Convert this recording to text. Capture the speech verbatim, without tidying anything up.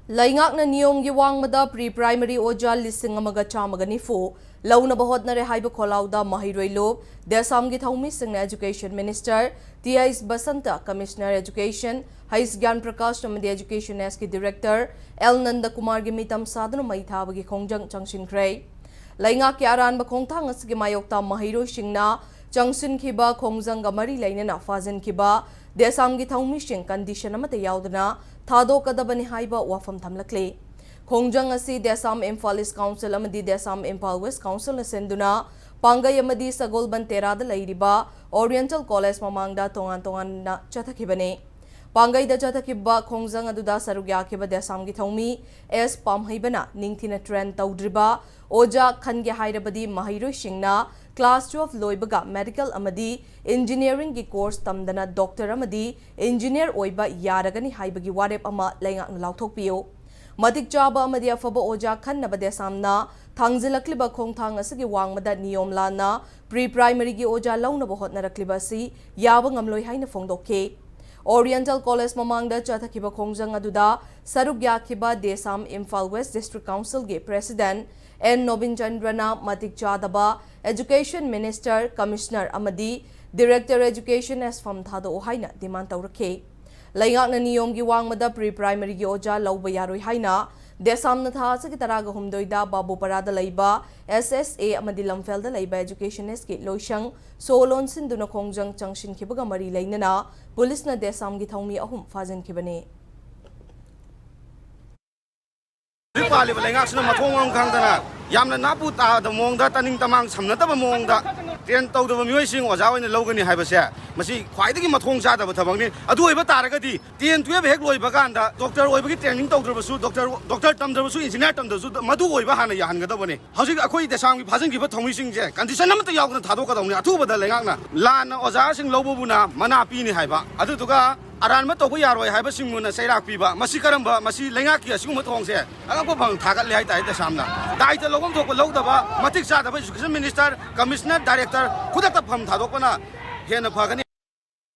ꯂꯩꯉꯥꯛꯅ ꯅꯤꯌꯣꯝꯒꯤ ꯋꯥꯡꯃꯗ pre primary ꯑꯣꯖꯥ ꯂꯤꯁꯤꯡ ꯑꯃꯒ ꯆꯥꯝꯃꯒ ꯅꯤꯐꯨ ꯂꯧꯅꯕ ꯍꯣꯠꯅꯔꯦ ꯍꯥꯏꯕ ꯈꯣꯜꯂꯥꯎꯗ ꯃꯍꯩꯔꯣꯏ ꯂꯨꯞ ꯗꯦꯁꯥꯝꯒꯤ ꯊꯧꯃꯤꯁꯤꯡꯅ Education Minister T H Basanta, Commissioner Education ꯍꯩꯁ ꯒ꯭ꯌꯥꯟ ꯄ꯭ꯔꯀꯥꯁ ꯑꯃꯗꯤ Education Sꯀꯤ Director ꯑꯦꯜ ꯅꯟꯗ ꯀꯨꯃꯥꯔꯒꯤ ꯃꯤꯇꯝ ꯁꯥꯗꯨꯅ ꯃꯩ ꯊꯥꯕꯒꯤ ꯈꯣꯡꯖꯪ ꯆꯪꯁꯤꯟꯈ꯭ꯔꯦ꯫ ꯂꯩꯉꯥꯛꯀꯤ ꯑꯔꯥꯟꯕ ꯈꯣꯡꯊꯥꯡ ꯑꯁꯤꯒꯤ ꯃꯥꯌꯣꯛꯇ ꯃꯍꯩꯔꯣꯏꯁꯤꯡꯅ ꯆꯪꯁꯤꯟꯈꯤꯕ ꯈꯣꯡꯖꯪꯒ ꯃꯔꯤ ꯂꯩꯅꯅ ꯐꯥꯖꯤꯟꯈꯤꯕ ꯗꯦꯁꯥꯝꯒꯤ ꯊꯧꯃꯤꯁꯤꯡ condition ꯑꯃꯠꯇ ꯌꯥꯎꯗꯅ ꯊꯥꯗꯣꯛꯀꯗꯕꯅꯤ ꯍꯥꯏꯕ ꯋꯥꯐꯝ ꯊꯝꯂꯛꯂꯤ꯫ ꯈꯣꯡꯖꯪ ꯑꯁꯤ ꯗꯦꯁꯥꯝ ꯏꯝꯐꯥꯜ East Council ꯑꯃꯗꯤ ꯗꯦꯁꯥꯝ ꯏꯝꯐꯥꯜ West Councilꯅ ꯁꯤꯟꯗꯨꯅ ꯄꯥꯡꯒꯩ ꯑꯃꯗꯤ ꯁꯒꯣꯜꯕꯟ ꯇꯦꯔꯥꯗ ꯂꯩꯔꯤꯕ Oriental College ꯃꯃꯥꯡꯗ ꯇꯣꯉꯥꯟ ꯇꯣꯉꯥꯟꯅ ꯆꯠꯊꯈꯤꯕꯅꯤ꯫ ꯄꯥꯡꯒꯩꯗ ꯆꯠꯊꯈꯤꯕ ꯈꯣꯡꯖꯪ ꯑꯗꯨꯗ ꯁꯔꯨꯛ ꯌꯥꯈꯤꯕ ꯗꯦꯁꯥꯝꯒꯤ ꯊꯧꯃꯤ ꯑꯦꯁ ꯄꯥꯝꯍꯩꯕꯅ ꯅꯤꯡꯊꯤꯅ train ꯇꯧꯗ꯭ꯔꯤꯕ ꯑꯣꯖꯥ ꯈꯟꯒꯦ ꯍꯥꯏꯔꯕꯗꯤ ꯃꯍꯩꯔꯣꯏꯁꯤꯡꯅ class twelve ꯂꯣꯏꯕꯒ medical ꯑꯃꯗꯤ engineeringꯒꯤ course ꯇꯝꯗꯅ doctor ꯑꯃꯗꯤ engineer ꯑꯣꯏꯕ ꯌꯥꯔꯒꯅꯤ ꯍꯥꯏꯕꯒꯤ ꯋꯥꯔꯦꯞ ꯑꯃ ꯂꯩꯉꯥꯛꯅ ꯂꯥꯎꯊꯣꯛꯄꯤꯌꯨ꯫ ꯃꯇꯤꯛ ꯆꯥꯕ ꯑꯃꯗꯤ ꯑꯐꯕ ꯑꯣꯖꯥ ꯈꯟꯅꯕ ꯗꯦꯁꯥꯝꯅ ꯊꯥꯡꯖꯤꯜꯂꯛꯂꯤꯕ ꯈꯣꯡꯊꯥꯡ ꯑꯁꯤꯒꯤ ꯋꯥꯡꯃꯗ ꯅꯤꯌꯣꯝ ꯂꯥꯟꯅ pre primaryꯒꯤ ꯑꯣꯖꯥ ꯂꯧꯅꯕ ꯍꯣꯠꯅꯔꯛꯂꯤꯕ ꯑꯁꯤ ꯌꯥꯕ ꯉꯝꯂꯣꯏ ꯍꯥꯏꯅ ꯐꯣꯡꯗꯣꯛꯈꯤ꯫ Oriental College ꯃꯃꯥꯡꯗ ꯆꯠꯊꯈꯤꯕ ꯈꯣꯡꯖꯪ ꯑꯗꯨꯗ ꯁꯔꯨꯛ ꯌꯥꯈꯤꯕ ꯗꯦꯁꯥꯝ ꯏꯝꯐꯥꯜ West District Councilꯒꯤ President ꯑꯦꯟ ꯅꯣꯕꯤꯟ ꯆꯟꯗ꯭ꯔꯅ ꯃꯇꯤꯛ ꯆꯥꯗꯕ Education Minister, Commissioner ꯑꯃꯗꯤ Director Education ꯑꯦꯁ ꯐꯝ ꯊꯥꯗꯣꯛꯎ ꯍꯥꯏꯅ demand ꯇꯧꯔꯛꯈꯤ꯫ ꯂꯩꯉꯥꯛꯅ ꯅꯤꯌꯣꯝꯒꯤ ꯋꯥꯡꯃꯗ pre primaryꯒꯤ ꯑꯣꯖꯥ ꯂꯧꯕ ꯌꯥꯔꯣꯏ ꯍꯥꯏꯅ ꯗꯦꯁꯥꯝꯅ ꯊꯥ ꯑꯁꯤꯒꯤ ꯇꯔꯥꯒ ꯍꯨꯝꯗꯣꯏꯗ ꯕꯥꯕꯨꯄꯥꯔꯥꯗ ꯂꯩꯕ ꯑꯦꯁ ꯑꯦꯁ ꯑꯦ ꯑꯃꯗꯤ ꯂꯝꯐꯦꯜꯗ ꯂꯩꯕ Education Sꯀꯤ ꯂꯣꯏꯁꯪ ꯁꯣ ꯂꯣꯟꯁꯤꯟꯗꯨꯅ ꯈꯣꯡꯖꯪ ꯆꯪꯁꯤꯟꯈꯤꯕꯒ ꯃꯔꯤ ꯂꯩꯅꯅ ꯄꯨꯂꯤꯁꯅ ꯗꯦꯁꯥꯝꯒꯤ ꯊꯧꯃꯤ ꯑꯍꯨꯝ ꯐꯥꯖꯤꯟꯈꯤꯕꯅꯤ꯫ ꯍꯧꯖꯤꯛ ꯄꯥꯜꯂꯤꯕ ꯂꯩꯉꯥꯛꯁꯤꯅ ꯃꯊꯣꯡ ꯃꯔꯝ ꯈꯪꯗꯅ ꯌꯥꯝꯅ ꯅꯥꯄꯨ ꯇꯥꯗꯕ ꯃꯑꯣꯡꯗ, ꯇꯅꯤꯡ ꯇꯃꯥꯡ ꯁꯝꯅꯗꯕ ꯃꯑꯣꯡꯗ train ꯇꯧꯗꯕ ꯃꯤꯑꯣꯏꯁꯤꯡ ꯑꯣꯖꯥ ꯑꯣꯏꯅ ꯂꯧꯒꯅꯤ ꯍꯥꯏꯕꯁꯦ, ꯃꯁꯤ ꯈ꯭ꯋꯥꯏꯗꯒꯤ ꯃꯊꯣꯡ ꯆꯥꯗꯕ ꯊꯕꯛꯅꯤ꯫ ꯑꯗꯨ ꯑꯣꯏꯕ ꯇꯥꯔꯒꯗꯤ ten twelve ꯍꯦꯛ ꯂꯣꯏꯕ ꯀꯥꯟꯗ doctor ꯑꯣꯏꯕꯒꯤ training ꯇꯧꯗ꯭ꯔꯕꯁꯨ, doctor, doctor ꯇꯝꯗ꯭ꯔꯕꯁꯨ, engineer ꯇꯝꯗ꯭ꯔꯕꯁꯨ, ꯃꯗꯨ ꯑꯣꯏꯕ ꯍꯥꯟꯅ ꯌꯥꯍꯟꯒꯗꯕꯅꯤ꯫ ꯍꯧꯖꯤꯛ ꯑꯩꯈꯣꯏ ꯗꯦꯁꯥꯝꯒꯤ ꯐꯥꯖꯤꯟꯈꯤꯕ ꯊꯧꯃꯤꯁꯤꯡꯁꯦ condition ꯑꯃꯠꯇ ꯌꯥꯎꯗꯅ ꯊꯥꯗꯣꯛꯀꯗꯕꯅꯤ꯫ ꯑꯊꯨꯕꯗ ꯂꯩꯉꯥꯛꯅ ꯂꯥꯟꯅ ꯑꯣꯖꯥꯁꯤꯡ ꯂꯧꯕꯕꯨꯅ ꯃꯅꯥ ꯄꯤꯅꯤ ꯍꯥꯏꯕ, ꯑꯗꯨꯗꯨꯒ ꯑꯔꯥꯟꯕ ꯇꯧꯕ ꯌꯥꯔꯣꯏ ꯍꯥꯏꯕꯁꯤꯡꯕꯨꯅ ꯆꯩꯔꯥꯛ ꯄꯤꯕ, ꯃꯁꯤ ꯀꯔꯝꯕ, ꯃꯁꯤ ꯂꯩꯉꯥꯛꯀꯤ ꯑꯁꯤꯒꯨꯝꯕ ꯊꯧꯑꯣꯡꯁꯦ ꯑꯉꯛꯄ ꯐꯪ ꯊꯥꯒꯠꯂꯦ ꯍꯥꯏꯇꯥꯔꯦ꯫ ꯗꯦꯁꯥꯝꯅ ꯗꯥꯏꯇ ꯂꯧꯐꯝ ꯊꯣꯛꯄ ꯂꯧꯗꯕ, ꯃꯇꯤꯛ ꯆꯥꯗꯕ Education Minister, Commissioner, Director ꯈꯨꯗꯛꯇ ꯐꯝ ꯊꯥꯗꯣꯛꯄꯅ ꯍꯦꯟꯅ ꯐꯒꯅꯤ꯫